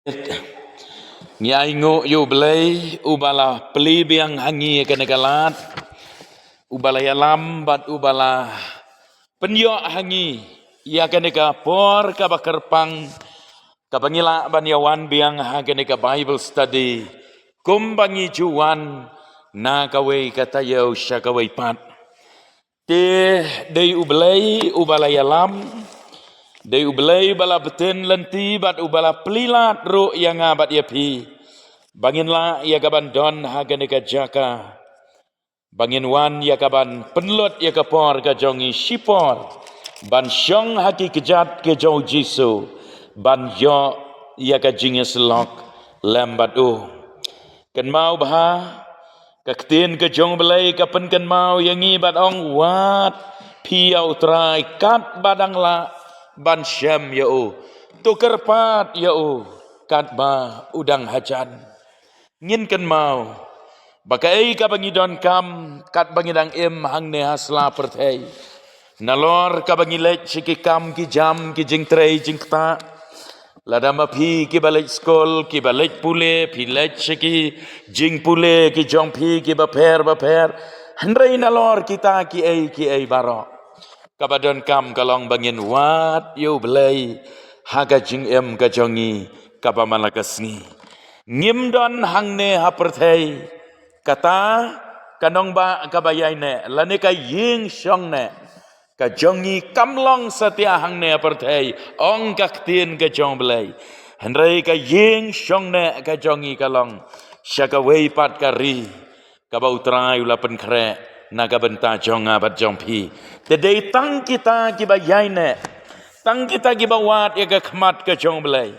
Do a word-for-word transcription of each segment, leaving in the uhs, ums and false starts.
Ngi ainguh ïa U Blei, uba la plie biang ha ngi ïa kane ka lad, uba la ïalam bad uba la pynïoh ha ngi ïa kane ka por kaba kyrpang, kaba ngi lah ban ïawan biang ha kane ka Bible study, kumba ngi ju wan na kawei ka taïew sha kawei pat. Te dei U Blei uba la ïalam, dei U Blei uba la btin lynti bad uba la plie lad ruh ïa nga bad ïa phi, ba ngin lah ïa kaban don ha kane ka jaka, ba ngin wan ïa kaban pynlut ïa ka por ka jong ngi shipor ban shong ha ki kjat ka jong U Jisu, ban ïoh ïa ka jingïasyllok lem bad u. Kynmaw bha, ka ktien ka jong U Blei ka pynkynmaw ïa ngi bad ong, wat phi ïa U Trai katba dang lah ban shem ïa u. To kyrpad ïa u katba u dang hajan. Ngin kynmaw ba kaei kaba ngi donkam katba ngi dang im hangne ha sla pyrthei, nalor kaba ngi leit sha ki kam ki jam, ki jingtrei jingktah, lada ma phi kiba leit skul, kiba leit pule, phi leit sha ki jingpule ki jong phi kiba pher ba pher, hynrei nalor kita kiei kiei baroh, kaba donkam ka long ba ngin wad ïa U Blei ha ka jingim ka jong ngi kaba man la ka sngi. Ngim don hangne ha pyrthei, kata ka nongbah kaba ïaineh lane ka ïing shongneh ka jong ngi kam long satia hangne ha pyrthei, ong ka ktien ka jong U Blei. Hynrei ka ïing shongneh ka jong ngi ka long sha kawei pat ka ri kaba U Trai u la pynkhreh na ka bynta jong nga bad jong phi. Te dei tang kita kiba ïaineh, tang kita kiba wad ïa ka khmat ka jong U Blei,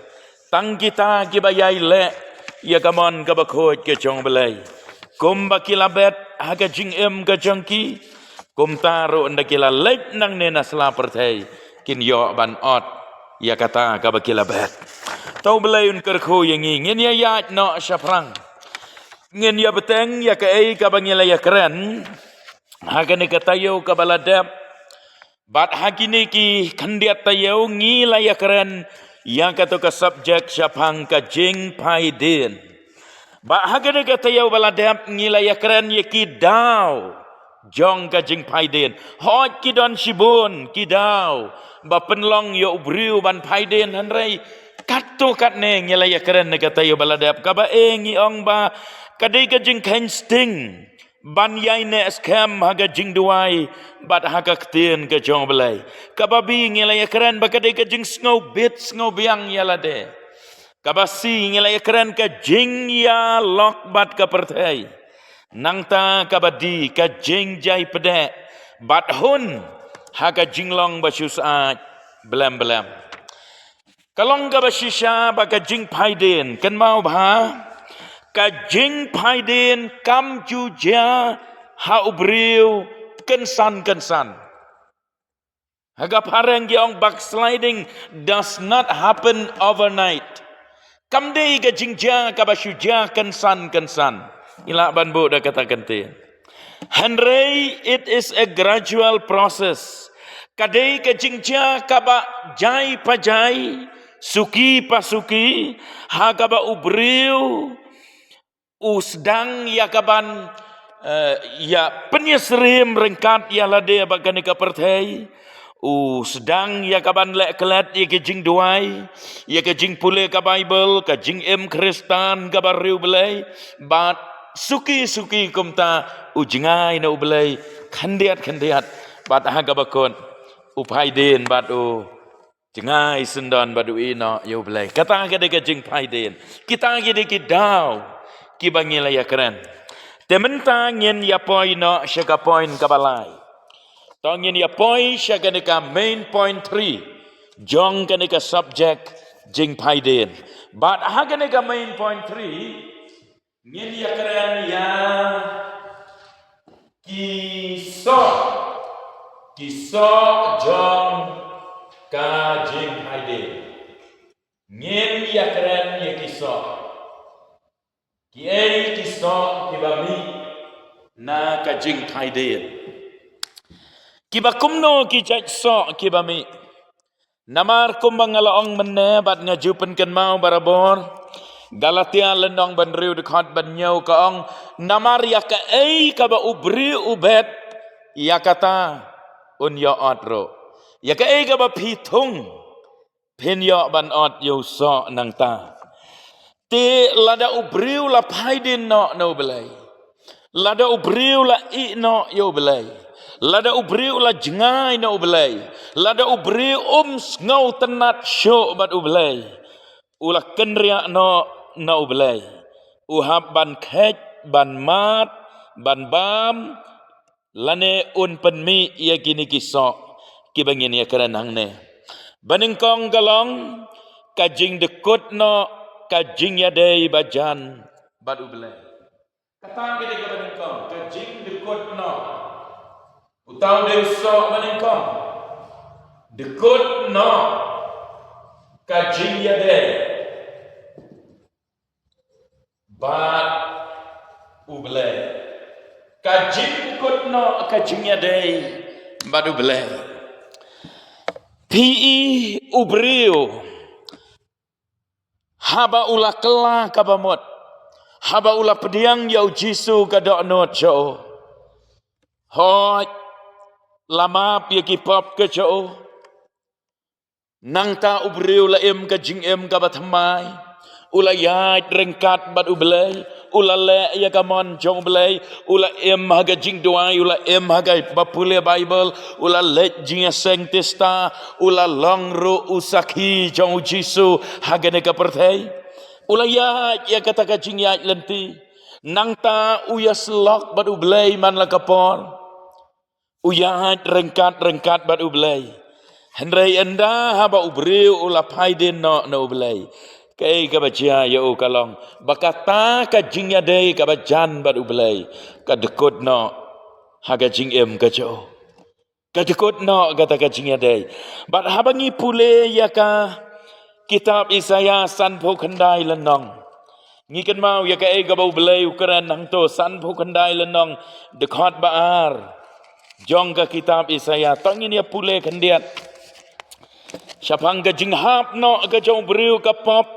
tang kita kiba ïai leh ïa ka mon kaba khuid ka jong U Blei, kumba ki la bet ha ka jingim ka jong ki, kumta ruh ynda ki la leit nangne na sla pyrthei, kin ïoh ban ot ïa kata kaba ki la bet. To U Blei un kyrkhu ïa ngi, ngin ïa ïaid noh shaphrang. Ngin ïa bteng ïa kaei kaba ngi la ïa kren ha kane ka taïew kaba la dep. Bad ha kine ki khyndiat taïew ngi la ïa kren ïa kato ka subject shaphang ka jingphaidien. Bad ha kane ka taïew ba la dep ngi la ïa kren ïa ki daw jong ka jingphaidien. Hooid ki don shibun ki daw ba pynlong ïa u briew ban phaidien, hynrei katto katne ngi la ïa kren na ka taïew ba la dep kaba eh ngi ong ba ka dei ka jingkheiñ sting ban ïaineh skhem ha ka jingduwai bad ha ka ktien ka jong U Blei. Kaba B ngi la ïa kren ba ka dei ka jingsngewbit sngewbiang ïa lade. Kaba C ngi la ïa kren ka jingïalok bad ka pyrthei. Nangta kaba D ka jingjai pdeh bad hun ha ka jinglong ba shu syaid blem blem. Ka long kaba shisha ba ka jingphaidien, kynmaw bha, ka jingphaidien kam ju jia ha u briew kynsan kynsan. Ha ka phareng ki ong, backsliding does not happen overnight. Kam dei ka jingjia kaba shu jia kynsan kynsan. Ngi lah ban buh da kata ka ktien. Hynrei it is a gradual process. Ka dei ka jingjia kaba jai pa jai, suki pa suki, ha kaba u briew u sdang ïa kaban, eh, ïa pynïasyriem ryngkat ïa lade bad kane ka pyrthei. U sdang ïa kaban leh klet ïa ka jingduwai, ïa ka jingpule ka Baibl, ka jingim Khristan kaba riewblei. Bad suki suki kumta u jngai na U Blei khyndiat khyndiat. Bad ha kaba kut u phaidien bad u jngai syndon bad u ïehnoh ïa U Blei. Kata ka dei ka jingphaidien. Kita ki dei ki daw kiba ngi la ïa kren. Te mynta ngin ïa poi noh sha ka point kaba lai. To ngin ïa poi sha kane ka main point three jong kane ka subject jingphaidien. Bad ha kane ka main point three ngin ïa kren ïa ki soh, ki soh jong ka jingphaidien. Ngin ïa kren ïa ki soh. Kiei ki soh kiba mih na ka jingphaidien? Kiba kumno ki jait soh kiba mih? Namar kumba nga la ong mynne bad nga ju pynkynmaw barabor, Galatia lynnong ba hynriew dkhot ba hynñiew ka ong, namar ïa kaei kaba u briew u bet, ïa kata un ïoh ot ruh. Ïa kaei kaba phi thung, phin ïoh ban ot ïa u soh nangta. Te lada u briew la phai dien noh na u Blei, lada u briew la ïeh noh ïa u Blei, lada u briew la jngai na u Blei, lada u briew um sngewtynnat shuh bad u Blei, u la kynriah noh na u Blei. U hap ban khet, ban mad, ban bam, lane un pynmih ïa kine ki soh kiba ngin ïa kren hangne. Ba nyngkong ka long ka jingdkut noh ka jingïadei ba jan bad u Blei. Kata ka dei kaba nyngkong, ka jingdkut noh. Uta u dei u soh ba nyngkong. Dkut noh ka jingïadei bad u Blei. Ka jingdkut noh ka jingïadei bad u Blei. Phi i u briew, haba u la kylla kaba mut, haba u la pdiang ïa u Jisu ka dohnud jong u, hooid, la map ïa ki pop ka jong u. Nangta u briew u la im ka jingim kaba thymmai. U la ïaid ryngkat bad u Blei. U la leh ïa ka mon jong u Blei. U la im ha ka jingduwai. U la im ha kaba pule Baibl. U la leit jingïaseng tista. U la long ruh u sakhi jong u Jisu ha kane ka pyrthei. U la ïaid ïa kata ka jingïaid lynti. Nangta u ïasyllok bad u Blei man la ka por. U ïaid ryngkat ryngkat bad u Blei. Hynrei ynda haba u briew u la phai dien noh na u Blei, kaei kaba jia ïa u ka long ba kata ka jingïadei kaba jan bad u Blei ka dkut noh ha ka jingim ka jong u. Ka dkut noh kata ka jingïadei. Bad haba ngi pule ïa ka kitab Isaïah sanphew khyndai lynnong, ngi kynmaw ïa kaei kaba u Blei u kren hangto, sanphew khyndai lynnong, dkhot ba ar jong ka kitab Isaïah. To ngin ïa pule khyndiat. Shaphang ka jinghap noh ka jong u briew ka pop,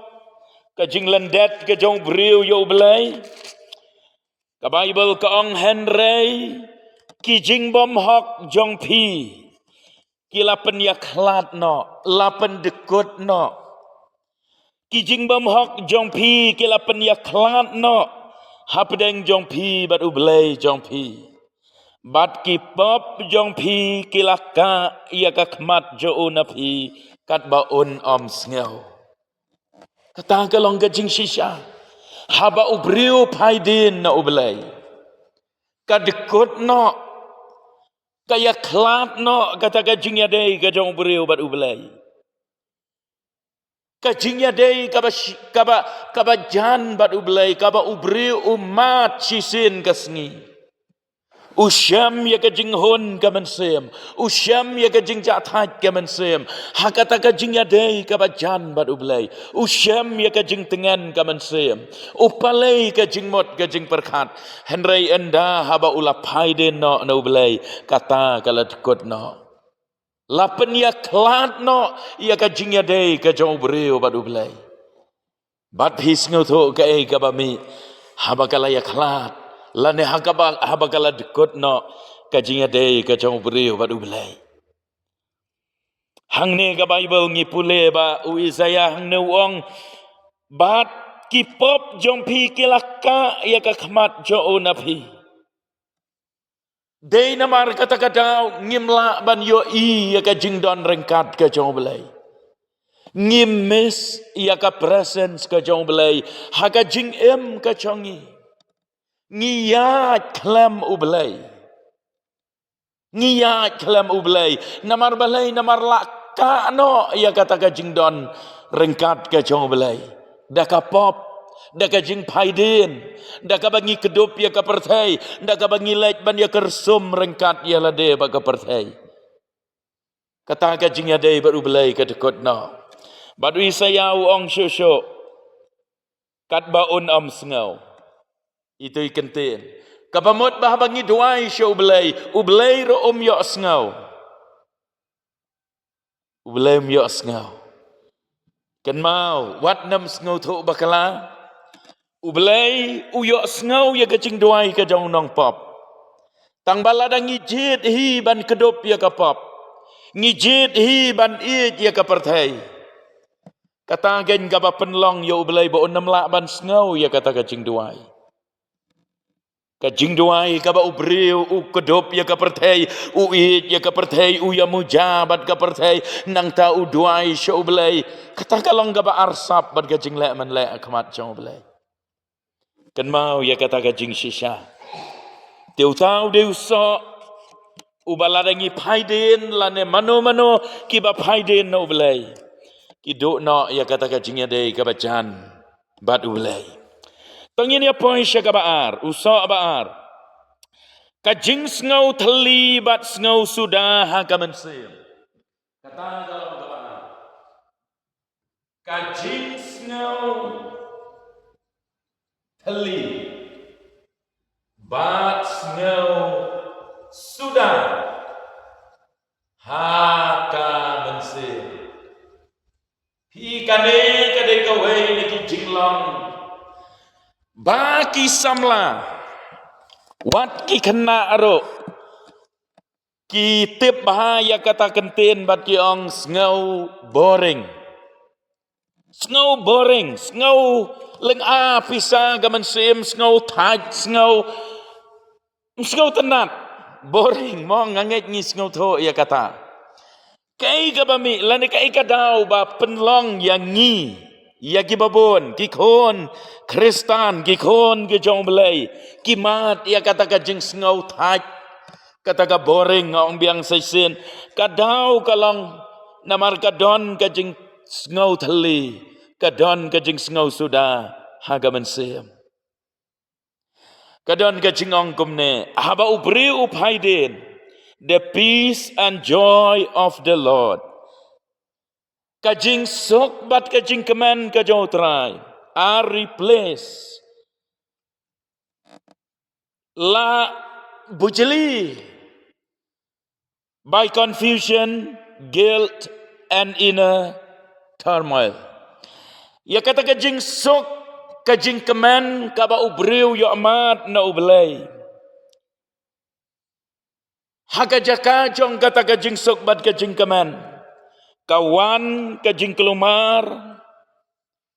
ka jinglyndet ka jong u briew ïa u Blei. Ka Baibl ka ong, hynrei ki jingbymhok jong phi ki la pynïakhlad noh, la pyndkut noh. Ki jingbymhok jong phi ki la pynïakhlad noh hapdeng jong phi bad u Blei jong phi. Bad ki pop jong phi ki la kah ïa ka khmat jong u na phi katba un ym sngew. Kata ka long ka jingshisha. Haba u briew phai dien na u Blei, ka dkut noh, ka ïakhlad noh kata ka jingïadei ka jong u briew bad u Blei. Ka jingïadei kaba shi-, kaba, kaba jan bad u Blei, kaba u briew u mad shisien ka sngi. U shem ïa ka jinghun ka mynsiem, u shem ïa ka jingjahthait ka mynsiem. Ha kata ka jingïadei kaba jan bad u Blei, u shem ïa ka jingtngen ka mynsiem, u pale ka jingmut ka jingpyrkhat. Hynrei ynda haba u la phai dien noh na u Blei, kata ka la dkut noh. La pynïakhlad noh ïa ka jingïadei ka jong u briew bad u Blei. Bad phi sngewthuh kaei kaba mih haba ka la ïakhlad, lane ha kaba, haba ka la dkut noh ka jingïadei ka jong u briew bad u Blei. Hangne ka Baibl ngi pule ba u Isaïah hangne u ong, bad ki pop jong phi ki la kah ïa ka khmat jong u na phi. Dei namar kata ka daw ngim lah ban ïohi ïa ka jingdon ryngkat ka jong u Blei. Ngim miss ïa ka presence ka jong u Blei ha ka jingim ka jong ngi. Ngi ïaid khlem u Blei. Ngi ïaid khlem u Blei. Namar balei? Namar la kah noh ïa kata ka jingdon ryngkat ka jong u Blei. Da ka pop, da ka jingphai dien, da kaba ngi kdup ïa ka pyrthei, da kaba ngi leit ban ïakyrsum ryngkat ïa lade bad ka pyrthei. Kata ka jingïadei bad u Blei ka dkut noh. Bad u Isaïah u ong shuh shuh, katba un ym sngew. Itu i kyntien. Kaba mut ba haba ngi duwai sha u Blei, u Blei ruh um ïohsngew. U Blei um ïohsngew. Kynmaw, wat nym sngewthuh bakla. U Blei u ïohsngew ïa ka jingduwai ka jong u nongpop. Tang ba lada ngi jied hi ban kdup ïa ka pop, ngi jied hi ban ïeit ïa ka pyrthei, kata kein kaba pynlong ïa U Blei ba un nym lah ban sngew ïa kata ka jingduwai. Ka jingduwai kaba u briew u kdup ïa ka pyrthei, u ïeit ïa ka pyrthei, u ïa muja bad ka pyrthei, nangta u duwai sha U Blei, kata ka long kaba arsap bad ka jingleh man leh ha khmat jong U Blei. Kynmaw ïa kata ka jingshisha. Te uta u dei u soh uba lada ngi phaidien lane mano mano kiba phaidien na U Blei, ki duh noh ïa kata ka jingïadei kaba jan bad U Blei. To ngin ïa poi sha kaba ar, u soh ba ar. Ka jingsngew thylli bad sngew suda ha ka mynsiem. Kata ka long kaba ar. Ka jingsngew thylli bad sngew suda ha ka mynsiem. Phi, kane ka dei kawei na ki jinglong ba ki samla, wat ki khynnah ruh, ki tip bha ïa kata ka ktien bad ki ong sngew boring. Sngew boring, sngew lynga pisa ka mynsiem, sngew thait, sngew, sngew tynnat. Boring, mo, nga ngeit ngi sngewthuh ïa kata. Kaei kaba mih, lane kaei ka daw ba pynlong ïa ngi, ïa kiba bun, ki khun Khristan, ki khun ki jong U Blei, ki mad ïa kata ka jingsngew thait, kata ka boring, nga ong biang sa shisien. Ka daw ka long namar ka don ka jingsngew thylli, ka don ka jingsngew suda ha ka mynsiem. Ka don ka jingong kumne, haba u briew u phaidien, the peace and joy of the Lord, ka jingsuk bad ka jingkmen ka jong U Trai are replaced, la bujli by confusion, guilt, and inner turmoil. Ïa kata ka jingsuk, ka jingkmen kaba u briew ïoh mad na U Blei, ha ka jaka jong kata ka jingsuk bad ka jingkmen, ka wan ka jingkulmar,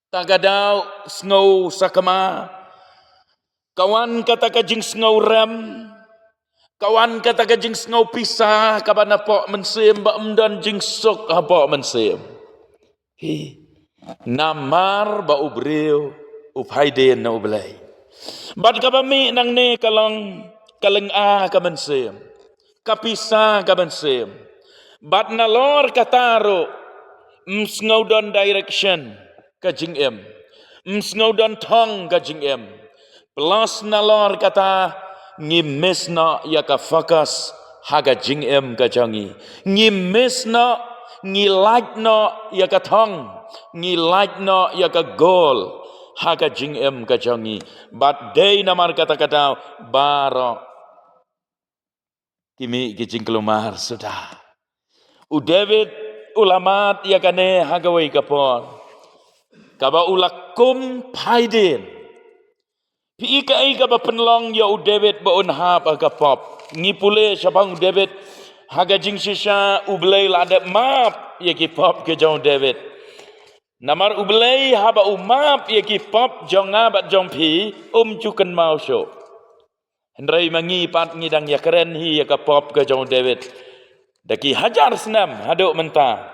ta ka daw sngew sakma, ka wan kata ka jingsngew rem, ka wan kata ka jingsngew pisa kaba napoh mynsiem, ba ym don jingsuk hapoh mynsiem. Hi. Namar ba u briew u phaidien na U Blei. Bad kaba mih nangne ka long ka lynga ka mynsiem, ka pisa ka mynsiem. Bad nalor kata ruh, ym sngew don direction ka jingim, ym sngew don thong ka jingim. Plus nalor kata, ngi miss noh ïa ka focus ha ka jingim ka jong ngi. Ngi miss noh, ngi lait noh ïa ka thong, ngi lait noh ïa ka goal ha ka jingim ka jong ngi. Bad dei namar kata ka daw baroh ki mih ki jingkulmar suda. U David u la mad ïa kane ha kawei ka por, kaba u la kum phaidien. Phi, kaei kaba pynlong ïa u David ba un hap ha ka pop? Ngi pule shaphang u David ha ka jingshisha, U Blei la dep map ïa ki pop ki jong u David. Namar U Blei haba u map ïa ki pop jong nga bad jong phi, um ju kynmaw shuh. Hynrei ma ngi pat ngi dang ïakren hi ïa ka pop ka jong u David da ki hajar snem haduh mynta.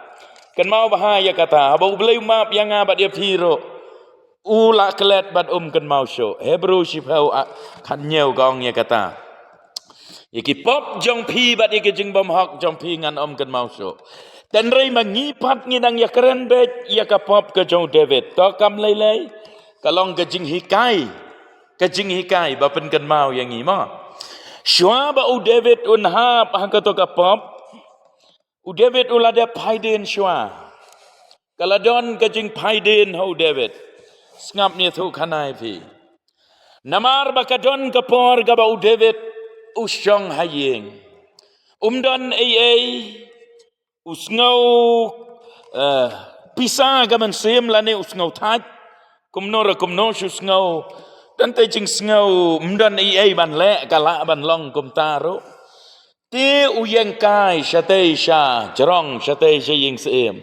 Kynmaw bha ïa kata, haba U Blei u map ïa nga bad ïa phi ruh, u la klet bad um kynmaw shuh. Hebru shiphew, ah, khathynñiew ka ong ïa kata. Ïa ki pop jong phi bad ïa ki jingbymhok jong phi ngan ym kynmaw shuh. Hynrei ma ngi pat ngi dang ïakren beit ïa ka pop ka jong u David. To kam lei lei, ka long ka jinghikai, ka jinghikai ba pynkynmaw ïa ngi, mo. Shuwa ba u David un hap ha kato ka pop, u David u la dep phaidien shuwa. Ka la don ka jingphaidien ha u David. Sngap, ïathuh khana ïa phi. Namar ba ka don ka por kaba u David u shong ha ïing. Um don ei ei, u sngew eh, pisa ka mynsiem lane u sngew thait. Kumno re kumno shu sngew. Tang te jingsngew ym don ei ei ban leh, ka lah ban long kumta ruh. Te u ïeng kai shatei sha jrong, shatei sha ïing syiem.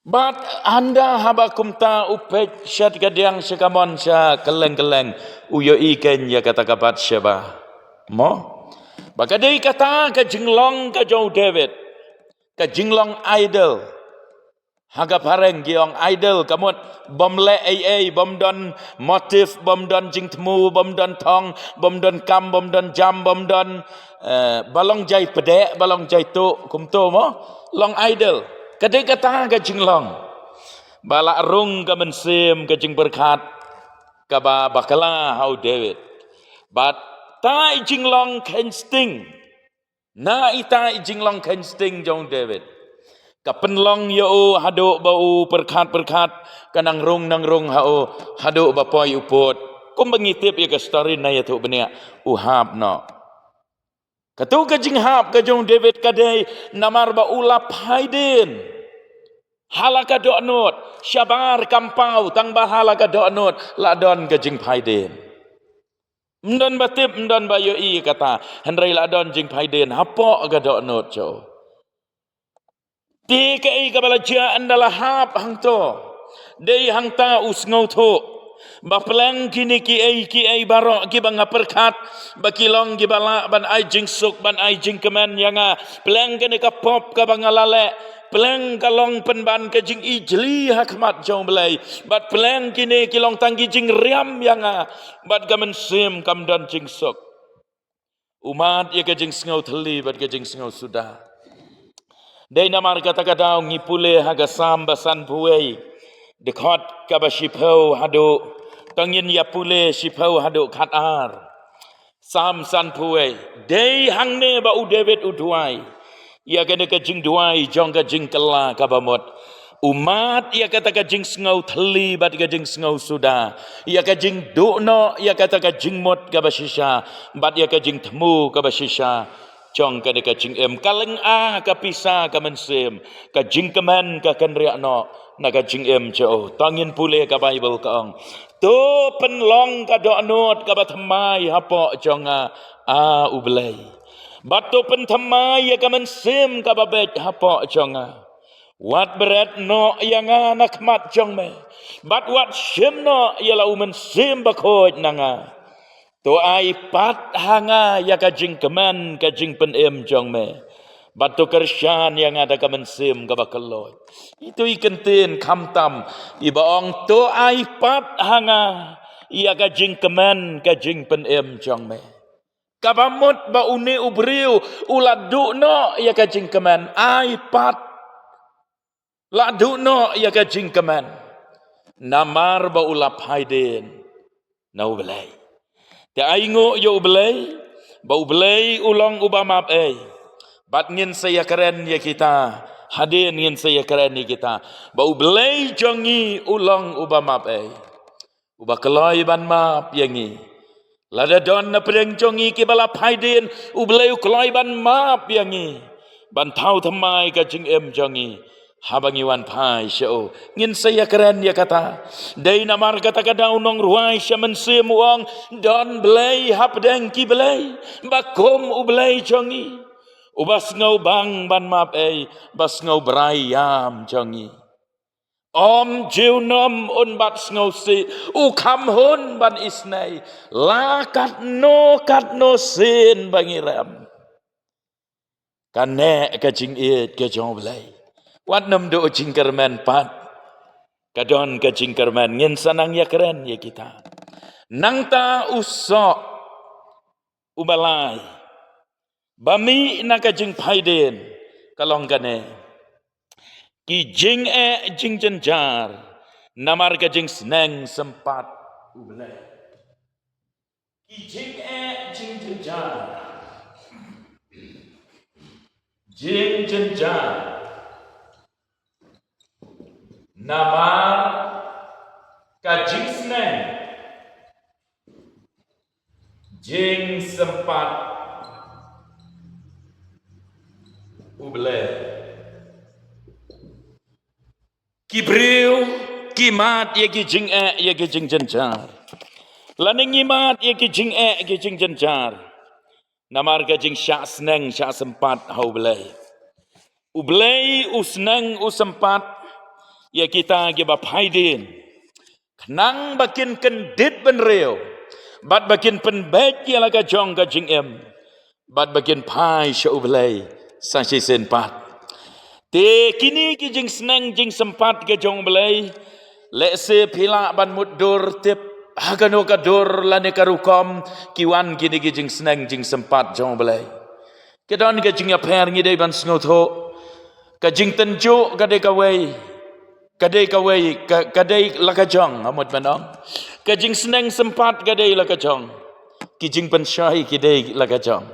Bad hynda haba kumta u peit sha ka diang sha kamon sha kylleng kylleng, u ïohi kein ïa kata ka Bathsheba. Mo? Ba ka dei kata ka jinglong ka jong u David. Ka jinglong idol. Ha ka phareng ki ong idol, ka mut bym leh ei ei, bym don motive, bym don jingthmu, bym don thong, bym don kam, bym don jam, bym don, eh, ba long jai pdeng, ba long jai tuh, kumto mo. Long idol. Ka dei kata ka jinglong. Ba la rung ka mynsiem ka jingpyrkhat kaba bakla ha u David. Bad ta i jinglong kheiñ sting. Na ita i jinglong kheiñ sting jong u David. Ka pynlong ïa u haduh ba u pyrkhat pyrkhat, ka nang rung nang rung ha u, haduh ba poi u pud. Kumba ngi tip ïa ka story na ïathuh bniah, u hap noh. Katu ka jinghap ka jong u David ka dei namar ba u la phai dien ha la ka dohnud, shabar kam paw, tang ba ha la ka dohnud la don ka jingphai dien. Ym don ba tip, ym don ba ïohi kata. Hynrei la don jingphai dien hapoh ka dohnud jong u. Te kaei kaba la jia ynda la hap hangto? Dei hangta u sngewthuh ba pleng kine kiei kiei baroh kiba nga pyrkhat ba ki long kiba lah ban ai jingsuk, ban ai jingkmen ïa nga. Pleng kane ka pop kaba nga la leh, pleng ka long pynban ka jingijli ha khmat jong u Blei. Bad pleng kine ki long tang ki jingriam ïa nga. Bad ka mynsiem kam don jingsuk. U mad ïa ka jingsngew thylli bad ka jingsngew suda. Dei namar kata ka daw ngi pule ha ka Salm ba sanphew wei, dkhot kaba shiphew haduh, to ngin ïa pule shiphew haduh khatar. Salm sanphew wei. Dei hangne ba u David u duwai. Ïa kane ka jingduwai jong ka jingkylla kaba mut. U mad ïa kata ka jingsngew thylli bad ka jingsngew suda. Ïa ka jingduh noh ïa kata ka jingmut kaba shisha bad ïa ka jingthmu kaba shisha jong kane ka jingim. Ka lynga ka pisa ka mynsiem, ka jingkmen ka kynriah noh na ka jingim jong u. To ngin pule ka Baibl ka ong. To pynlong ka dohnud kaba thymmai hapoh jong nga, a u Blei. Bad to pynthymmai ïa ka mynsiem kaba beit hapoh jong nga. Wat bret noh ïa nga na khmat jong me. Bad wat shim noh ïa la u mynsiem bakhuid na nga. To ai pat ha nga ïa ka jingkmen ka jingpynim jong me. Bad to kyrshan ïa nga da ka mynsiem kaba kylluid. Itu i kyntien khamtam iba ong to ai pat ha nga ïa ka jingkmen ka jingpynim jong me. Kaba mut ba une u briew u la duh noh ïa ka jingkmen, ai pat. La duh noh ïa ka jingkmen. Namar ba u la phai dien na u Blei. Te ai nguh ïa u Blei, ba u Blei u long uba map ei. Bad ngin sa ïakren ïa kita, hadien ngin sa ïakren ïa kita. Ba u Blei jong ngi u long uba map ei. Uba kloi ban map ïa ngi. Lada don na pdeng jong ngi kiba la phai dien, u Blei u kloi ban map ïa ngi. Ban thaw thymmai ka jingim jong ngi. Haba ngi wan phai sha u. Ngin sa ïakren ïa kata. Dei namar kata ka daw nongrwai sha mynsiem u ong. Don Blei hapdeng ki blei. Ba kum u Blei jong ngi. Uba sngew bang ban map ei. Ba sngew brai ïam jong ngi. Ym junom un bat sngewsih, u kham hun ban isnei, la katno katno sien ba ngi rem. Kane ka jingïeit ka jong u Blei. Wat nym duh jingkyrmen pat. Ka don ka jingkyrmen ngin sa nang ïakren ïa kita. Nangta u soh. Uba lai. Ba mih na ka jingphaidien. Ka long kane. Ki jingeh jingjynjar. Namar ka jingsneng sympat u Blei. Ki jingeh jingjynjar. Jingjynjar. Namar ka jingsneng. Jingsympat u Blei. Ki briew ki mad ïa ki jingeh ïa ki jingjynjar. Lane ngi mad ïa ki jingeh ki jingjynjar. Namar ka jingshah sneng shah sympat ha U Blei. U Blei u sneng u sympat ïa kita kiba phaidien. Khnang ba kin kyndit bynriew. Bad ba kin pynbeit ïa la ka jong ka jingim. Bad ba kin phai sha U Blei sa shisien pat. Te kine ki jingsneng jingsympat ka jong U Blei. Lehse phi lah ban mutdur tip ha kano ka dur lane ka rukom ki wan kine ki jingsneng jingsympat jong U Blei. Ka don ka jingïapher ngi dei ban sngewthuh. Ka jingtynjuh ka dei kawei. Ka dei kawei, ka, ka dei la ka jong, ha mut ban ong. Ka jingsneng sympat ka dei la ka jong. Ki jingpynshoi ki dei la ka jong.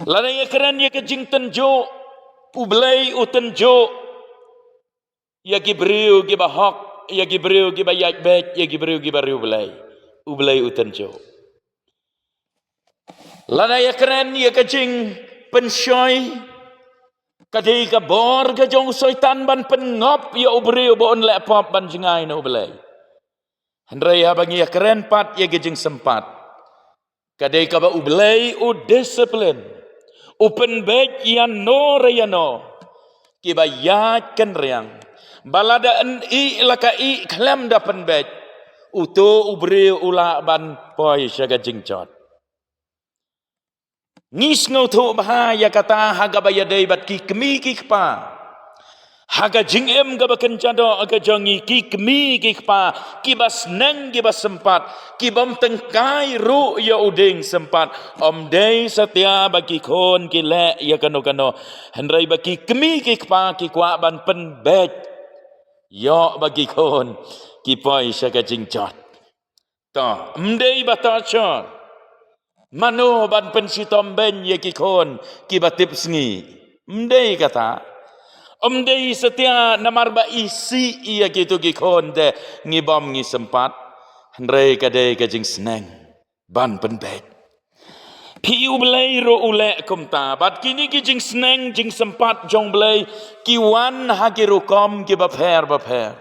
Lada ïakren ïa ka jingtynjuh, U Blei u tynjuh ïa ki briew kiba hok, ïa ki briew kiba ïaid beit, ïa ki briew kiba riewblei. U Blei u tynjuh. Lada ïakren ïa ka jingpynshoi, ka dei ka bor ka jong u Soitan ban pynngop ïa u briew ba un leh pop ban jngai na U Blei. Hynrei haba ngi ïakren pat ïa ka jingsympat, ka dei kaba U Blei u discipline, u pynbeit ïano re ïano kiba ïaid kynriang, ba lada yn ïeh la ka ïeh khlem da pynbeit, uto u briew u lah ban poi sha ka jingjot. Ngi sngewthuh bha ïa kata ha kaba ïadei bad ki kmie ki kpa. Ha ka jingim kaba kynja doh ka jong ngi, ki kmie ki kpa, kiba sneng kiba sympat, kibym tyngkai ruh ïa u dieng sympat. Ym dei satia ba ki khun ki leh ïa kano kano. Hynrei ba ki kmie ki kpa ki kwah ban pynbeit ïoh ba ki khun ki poi sha ka jingjot. To, ym dei ba to shor. Mano ban pynshitom beiñ ïa ki khun kiba tip sngi. Ym dei kata. Ym dei satia namar ba isih ïa kito ki khun te ngi bym ngi sympat. Hynrei ka dei ka jingsneng ban pynbeit. Phi, U Blei ruh u leh kumta. Bad kine ki jingsneng jingsympat jong U Blei ki wan ha ki rukom kiba pher ba pher.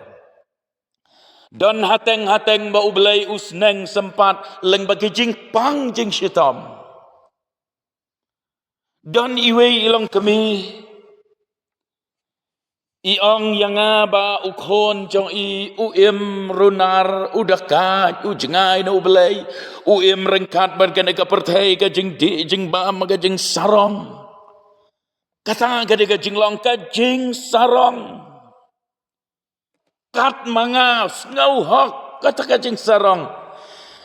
Don hateng hateng ba U Blei u sneng sympat lyngba ki jingpang jingshitom. Don iwei i longkmie i ong ïa nga ba u khun jong i u im runar, u da kait, u jngai na U Blei, u im ryngkat bad kane ka pyrthei, ka jingdih jingbam, ka jingsarong. Kata ka dei ka jinglong ka jingsarong. Kat ma nga, sngewhok, kata ka jingsarong.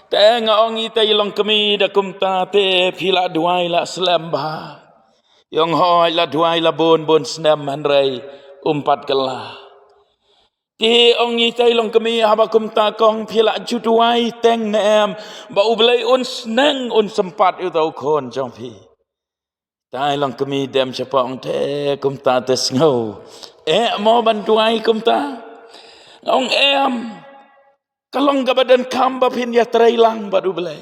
Te nga ong ïa ita i longkmie da kumta te phi la duwai la slem bha. I ong hooid la duwai la bun bun snem hynrei um pat kylla. Te ong ïa ita i longkmie haba kumta kong phi la ju duwai teng ne em ba U Blei un sneng un sympat ïa uta u khun jong phi. Ita i longkmie dem shapoh ong te kumta te sngew. Eh mo ban duwai kumta. Nga ong em. Ka long kaba donkam ba phin ïatrei lang bad U Blei.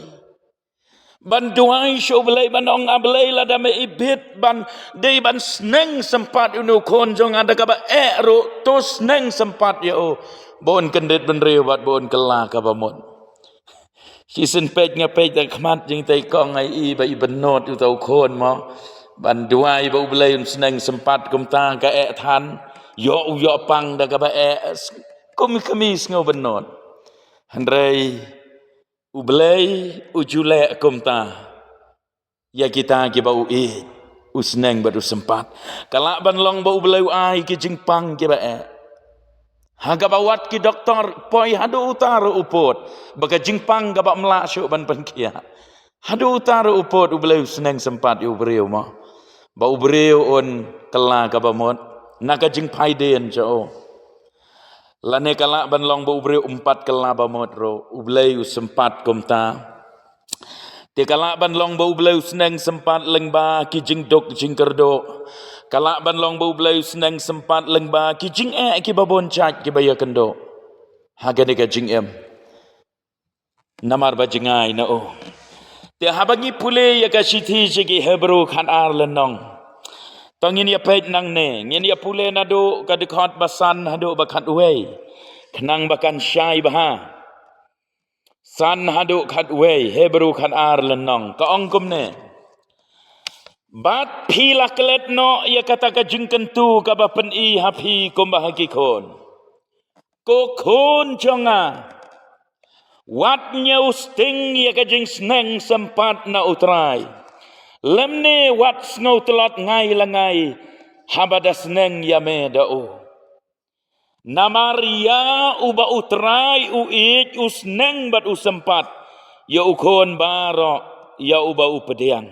Ban duwai sha U Blei ban ong A Blei lada me ibit ban dei ban sneng sympat ïa uno u khun jong nga da kaba eh ruh to sneng sympat ïa u. Ba un kyndit bynriew bad ba un kylla kaba mut. Shisien peit nga peit da khmat jingtei kong ai i ba i bynnud uta u khun mo. Ban duwai ba U Blei un sneng sympat kumta ka eh than. Ïoh u ïoh pang da kaba eh. Kum i kmie sngew bynnud. Hynrei U Blei u ju leh kumta. Ïa kita kiba u ïeit, u sneng bad u sympat. Ka lah ban long ba U Blei u ai ki jingpang kiba eh. Ha kaba wat ki doktor poi haduh uta ruh u pud. Ba ka jingpang kaba ym lah shuh ban pynkhiah. Haduh uta ruh u pud U Blei u sneng sympat ïa u briew mo. Ba u briew un kylla kaba mut. Na ka jingphaidien sha u. Lane ka lah ban long ba u briew um pat kylla ba mut ruh. U Blei u sympat kumta. Te ka lah ban long ba U Blei u sneng sympat lyngba ki jingduk jingkyrduh. Ka lah ban long ba U Blei u sneng sympat lyngba ki jingeh kiba bun jait kiba ïakynduh. Ha kane ka jingim. Namar ba jngai na u. Te haba ngi pule ïa ka shithi sha ki Hebru khatar lynnong. To ngin ïa peit nangne, ngin ïa pule naduh ka dkhot ba san haduh ba khatwei. Khnang ba kan shai bha. San haduh khatwei, Hebru khatar lynnong. Ka ong kumne. Bad phi la klet noh ïa kata ka jingkyntu kaba pyni ha phi kumba ha ki khun. Ko khun jong nga. Wat ñiew sting ïa ka jingsneng sympat na U Trai. Lymne wat sngew tlot ngai la ngai haba da sneng ïa me da u. Namar ïa uba U Trai u ïeit u sneng bad u sympat ïa u khun baroh ïa uba u pdiang.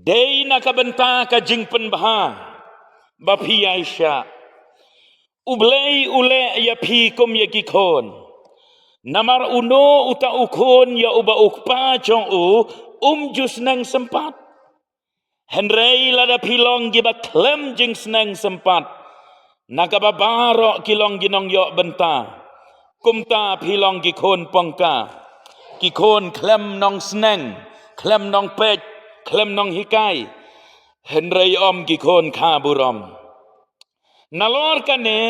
Dei na ka bynta ka jingpynbha ba phi ïaishah. U Blei u leh ïa phi kum ïa ki khun. Namar uno uta u khun ïa uba u kpa jong u um ju sneng sympat. Hynrei lada phi long kiba khlem jingsneng sympat, na kaba baroh ki long ki nongïoh bynta. Kumta phi long ki khun pongka, ki khun khlem nongsneng, khlem nongpeit, khlem nonghikai. Hynrei ym ki khun kha burom. Nalor kane,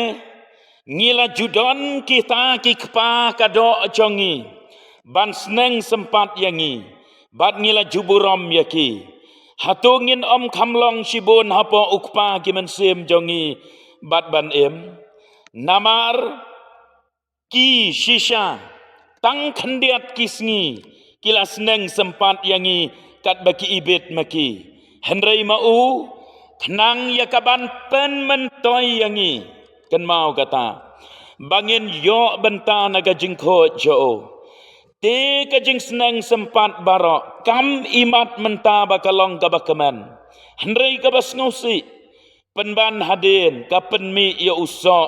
ngi la ju don kita ki kpa ka doh jong ngi ban sneng sympat ïa ngi, bad ngi la ju burom ïa ki. Hato ngin ym kham long shibun hapoh u kpa ki mynsiem jong ngi bad ban im? Namar ki shisha tang khyndiat ki sngi ki la sneng sympat ïa ngi katba ki ibit ma ki. Hynrei ma u khnang ïa kaban pynmyntoi ïa ngi. Kynmaw kata ba ngin ïoh bynta na ka jingkhuid jong u. Te ka jingsneng sympat baroh kam imat mynta ba ka long kaba kmen. Hynrei kaba sngewsih, pynban hadien ka pynmih ïa u soh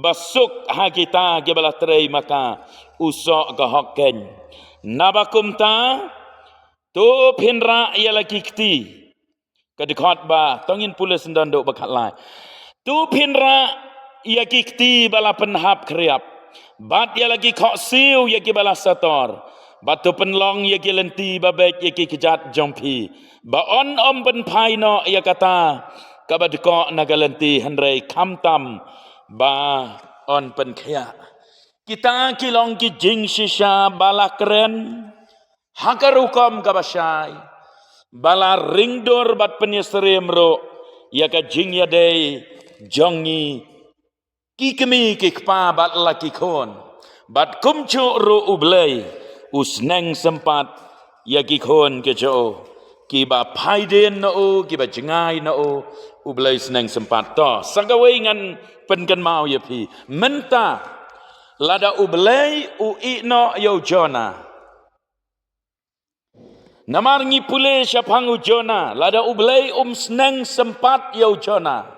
ba suk ha kita kiba la trei ma ka, u soh ka hok keiñ. Naba kumta, to phin rah ïa la ki kti. Ka dkhot ba, to ngin pule shen don duh ba khatlai. To phin rah ïa ki kti ba la pynhap khriap, bad ïa la ki khohsiew ïa kiba la sator, bad to pynlong ïa ki lynti ba beit ïa ki kjat jong phi, ba yn ym pynphai noh ïa kata kaba dkoh na ka lynti, hynrei khamtam ba yn pynkhiah. Kita ki long ki jingshisha ba la kren ha ka rukom kaba shai, ba la ringdur bad pynïasyriem ruh ïa ka jingïadei jong ngi ki kmie ki kpa bad la ki khun. Bad kumjuh ruh U Blei u sneng sympat ïa ki khun ki jong u, kiba phaidien na u, kiba jngai na u, U Blei sneng sympat. To, sa kawei ngan pynkynmaw ïa phi. Mynta, lada U Blei u ïeh noh ïa u Jonah, namar ngi pule shaphang u Jonah, lada U Blei um sneng sympat ïa u Jonah,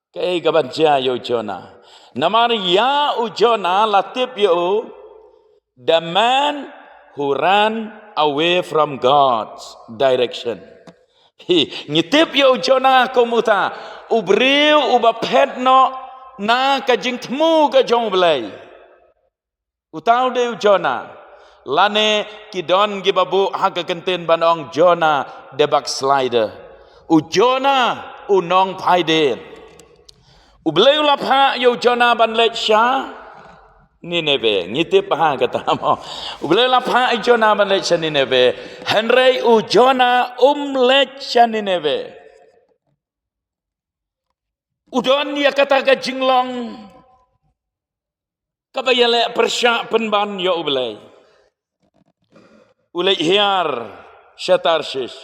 kaei kaban jia ïa u Jonah? Namar ïa u Jonah la tip ïa u, the man who ran away from God's direction. Hi, ngi tip ïa u Jonah kum uta u briew uba phet noh na ka jingthmu ka jong U Blei. Uta u dei u Jonah. Lane ki don kiba buh ha ka kyntien ban ong Jonah the backslider. U Jonah u nongphaidien. U Blei u la phah ïa u Jonah ban leit sha Nineveh. Ngi tip ha kata mo. U Blei u la phah ïa u Jonah ban leit sha Nineveh. Hynrei u Jonah um leit sha Nineveh. U don ïa kata ka jinglong kaba ïaleh pyrshah pynban ïa U Blei. U leit hiar sha Tarshish.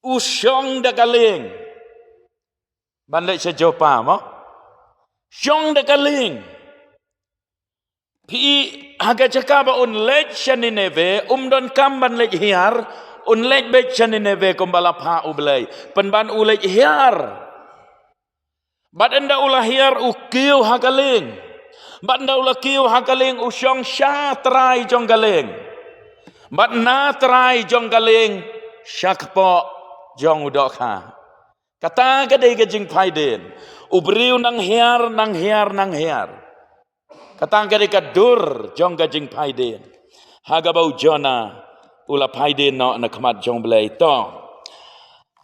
U shong da ka lieng ban leit sha Joppa mo. Shong da ka lieng. Phi, ha ka jaka ba un leit sha Nineveh, um donkam ban leit hiar, un leit beit sha Nineveh kumba la phah U Blei. Pynban u leit hiar. Bad ynda u la hiar u kiew ha ka lieng. Bad ynda u la kiew ha ka lieng u shong sha trai jong ka lieng. Bad na trai jong ka lieng sha kpoh jong u dohkha. Kata ka dei ka jingphaidien. U briew nang hiar, nang hiar, nang hiar. Kata ka dei ka dur jong ka jingphaidien. Ha kaba u Jonah u la phaidien noh na khmat jong U Blei. To.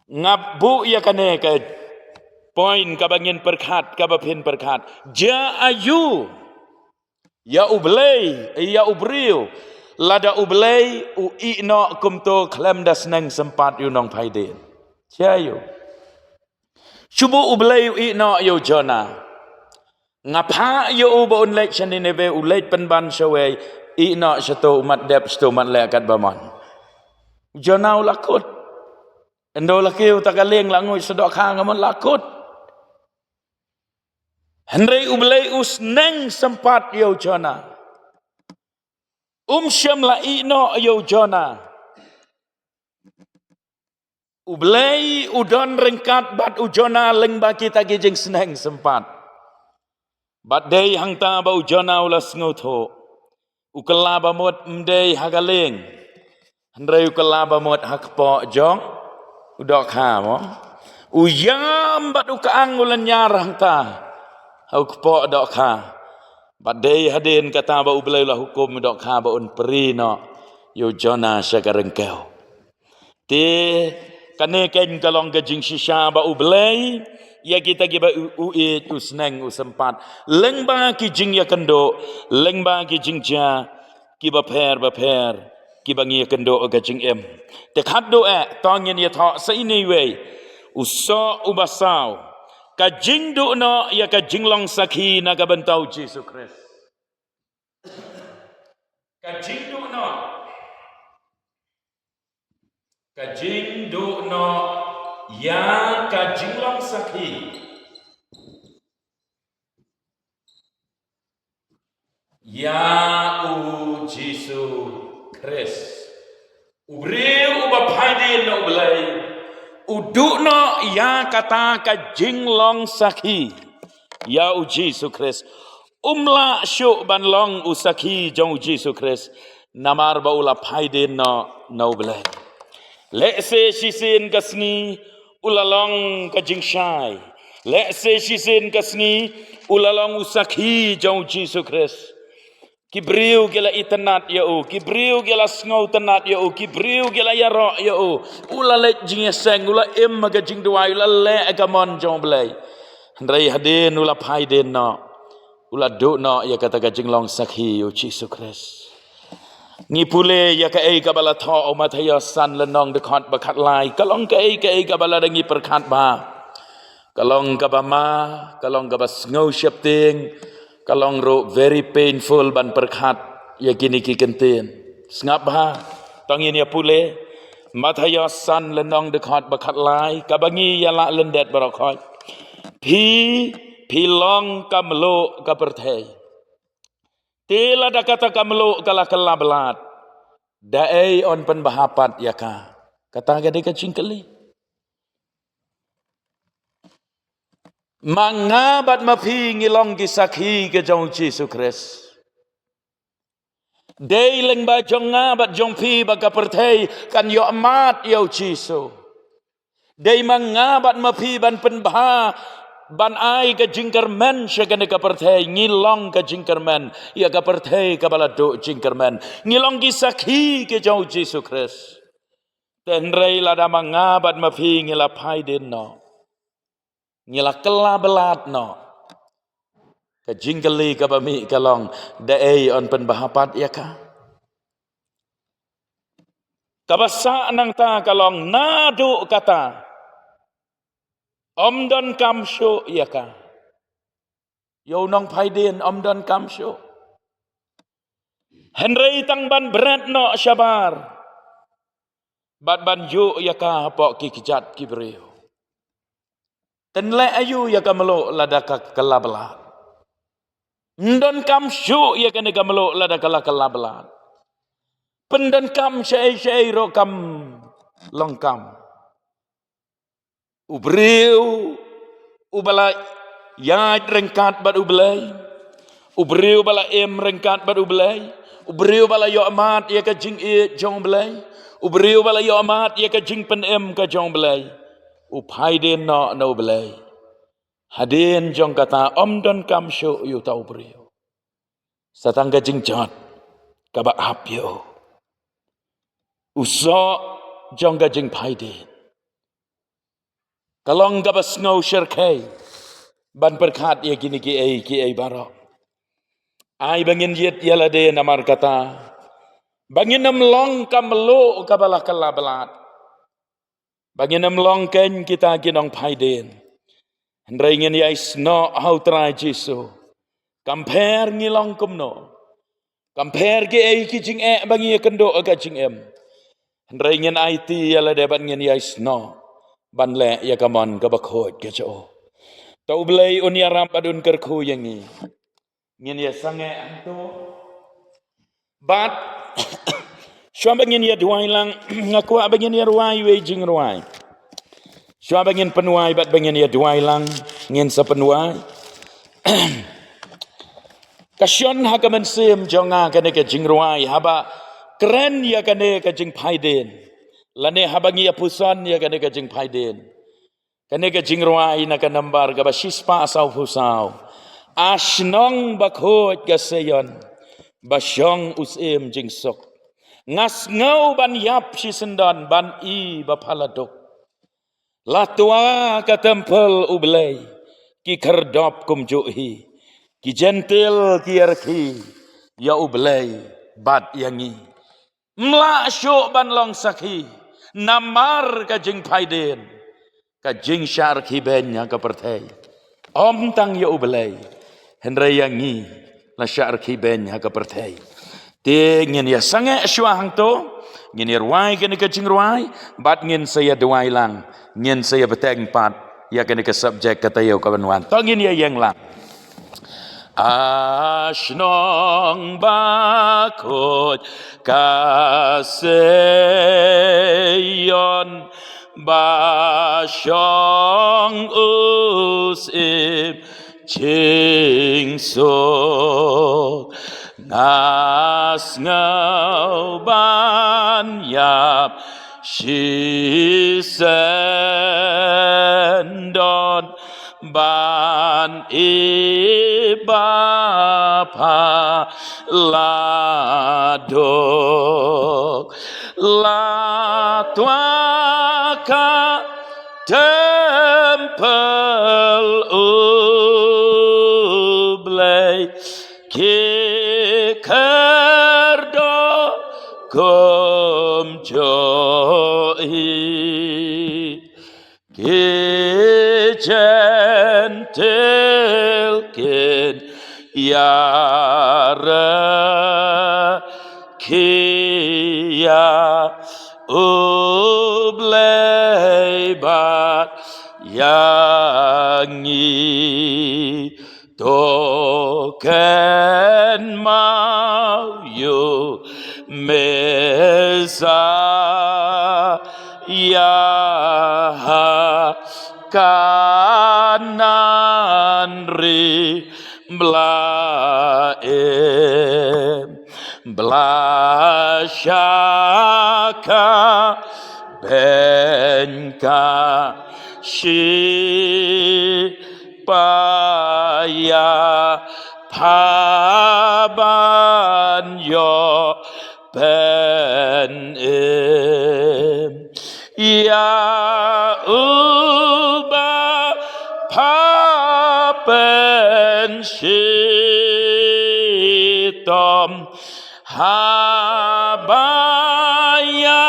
Nga buh ïa kane ka point kaba ngin pyrkhat, kaba phin pyrkhat. Jia aiu ïa U Blei, ïa u briew, lada U Blei u ïeh noh kumto khlem da sneng sympat ïa u nongphai dien? Jia aiu? Shu buh U Blei u ïeh noh ïa u Jonah. Nga phah ïa u ba un leit sha Nineveh, u leit pynban shawei, ïeh noh shato, u mat dep shato, mat leh katba mon. U Jonah u la kut. Ynda u la kiew ta ka lieng, la nguid sha dohkha, nga mon, la kut. Hynrei U Blei u sneng sympat ïa u Jonah. Um shym la ïeh noh ïa u Jonah. U Blei u don ryngkat bad u Jonah lyngba kita ki jingsneng sympat. Bad dei hangta ba u Jonah u la sngewthuh. U kylla ba mut ym dei ha ka lieng, hynrei u kylla ba mut ha kpoh jong u dohkha, mo. U ïam bad u kyang u lynñiar hangta ha u kpoh dohkha. Bad dei hadien kata ba U Blei u la hukum u dohkha ba un prie noh ïa u Jonah sha ka ryngkew. Te kane keiñ ka long ka jingshisha ba U Blei ïa kita kiba u, u ïeit, u sneng, u sympat lyngba ki jingïakynduh, lyngba ki jingjia kiba pher bapher kiba ngi ïakynduh ha ka jingim. Te khatduh eh, to ngin ïathoh sa ine iwei. U soh uba saw. Ka jingduh noh ïa ka jinglong sakhi na ka bynta U Jisu Khrist. Ka jingduh noh. Ka jingduh noh ïa ka jinglong sakhi ïa U Jisu Khrist. U briew uba phai dien na U Blei u duh noh ïa kata ka jinglong sakhi ïa U Jisu Khrist. Um lah shuh ban long u sakhi jong U Jisu Khrist namar ba u la phai dien noh na U Blei. Lehse shisien ka sngi u la long ka jingshai. Lehse shisien ka sngi u la long u sakhi jong U Jisu Khrist. Ki briew ki la itynnad ïa u, ki briew ki la sngewtynnad ïa u, ki briew ki la ïaroh ïa u. U la leit jingïaseng, u la im ha ka jingduwai, u la leh ha ka mon jong U Blei. Hynrei hadien u la phai dien noh, u la duh noh ïa kata ka jinglong sakhi ïa U Jisu Khrist. Ngi pule ïa kaei kaba la thoh ha u Mathaios san lynnong dkhot ba khatlai. Ka long kaei kaei kaba lada ngi pyrkhat bha, ka long kaba ma, ka long kaba sngew sheptieng, ka long ruh very painful ban pyrkhat ïa kine ki kyntien. Sngap bha, to ngin ïa pule. Mathaios san lynnong dkhot ba khatlai, kaba ngi ïa lah lyndet baroh khoit. Phi, phi long ka mluh ka pyrthei. Te lada kata ka mluh ka la kylla blad, da ei yn pynbha pat ïa ka? Kata ka dei ka jingkylli. Ma nga bad ma phi ngi long ki sakhi ka jong U Jisu Khrist. Dei lyngba jong nga bad jong phi ba ka pyrthei kan ïohmad ïa U Jisu. Dei ma nga bad ma phi ban pynbha, ban ai ka jingkyrmen sha kane ka pyrthei, ngi long ka jingkyrmen ïa ka pyrthei kaba la duh jingkyrmen. Ngi long ki sakhi ka jong U Jisu Khrist. Te hynrei lada ma nga bad ma phi ngi la phai dien noh, ngi la kylla blad noh, ka jingkylli kaba mih ka long, da ei yn pynbha pat ïa ka? Kaba sah nangta ka long, naduh kata ym donkam shuh ïa ka. Ïa u nongphai dien ym donkam shuh. Hynrei tang ban bret noh shabar bad ban ïuh ïa ka hapoh ki kjat ki briew. Te nleh aiu ïa ka mluh lada ka kylla blad? Ym donkam shuh ïa kane ka mluh lada ka la kylla blad. Pyndonkam shaei shaei ruh kam long kam. U briew uba la ïaid ryngkat bad U Blei, u briew ba la im ryngkat bad U Blei, u briew ba la ïohmad ïa ka jingïeit jong U Blei, u briew ba la ïohmad ïa ka jingpynim ka jong U Blei, u phai dien noh na U Blei. Hadien jong kata ym donkam shuh ïa uta u briew. Sa tang ka jingjot kaba ap ïa u. U soh jong ka jingphai dien. Ka long kaba sngew shyrkhei ban pyrkhat ïa kine kiei kiei baroh. Ai ba ngin ïit ïa lade namar kata, ba ngin ym long ka mluh kaba la kylla blat, ba ngin ym long kein kita ki nongphai dien. Hynrei ngin ïai snoh ha u Trai Jisu. Kam pher ngi long kumno, kam pher kiei ki jingeh ba ngi ïakynduh ha ka jingim, hynrei ngin aiti ïa lade bad ngin ïai snoh ban leh ïa ka mon kaba khuid ka jong U. To U Blei un ïarap bad un kyrkhu ïa ngi. Ngin ïa sangeh hangto. Bad shuwa ba ngin ïa duwai lang, nga kwah ba ngin ïa rwai iwei i jingrwai. Shuwa ba ngin pynwai bad ba ngin ïa duwai lang, ngin sa pynwai. Ka shon ha ka mynsiem jong nga kane ka jingrwai haba kren ïa kane ka jingphai dien, lane haba ngi ïa puson ïa kane ka jingphai dien. Kane ka jingrwai na ka nambar kaba shispah sawphew saw. A shnong bakhuid ka Seion, ba shong u syiem jingsuk, nga sngew ban ïap shisyndon ban i ba pha la duk. La twa ka templ U Blei, ki khyrdop kumjuh hi, ki Jentil ki ïarkhie ïa U Blei bad ïa ngi. Ym lah shuh ban long sakhi namar ka jingphai dien, ka jingshah rkhie beiñ ha ka pyrthei. Ym tang ïa U Blei, hynrei ïa ngi la shah rkhie beiñ ha ka pyrthei. Te ngin ïa sangeh shuwa hangto, ngin ïa rwai kane ka jingrwai, bad ngin sa ïa duwai lang, ngin sa ïa bteng pat ïa kane ka subject ka taïew kaban wan. To ngin ïa ïeng lang. A shnong bakhuid ka Seion, ba shong u syiem jingsuk, nga sngew ban ïap shisyndon ban i ba pha la duk. La twa ka templ U Blei, ki khyrdop kumjuh hi, ki Jentil kin ïarkhie ïa U Blei bad ïa ngi. To kynmaw ïa u Messaïah ha Kanaan ri Bla-im, bla shaka beiñ ka shi paia pha ban ïoh pynim ïa uba pha pynshitom. Haba ïa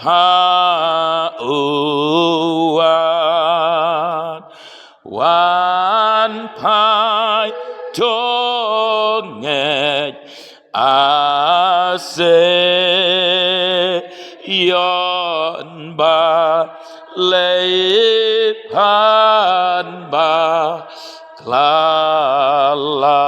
pha u wan, wan phai to ngeit, a Seion ba lei phan ba khlala.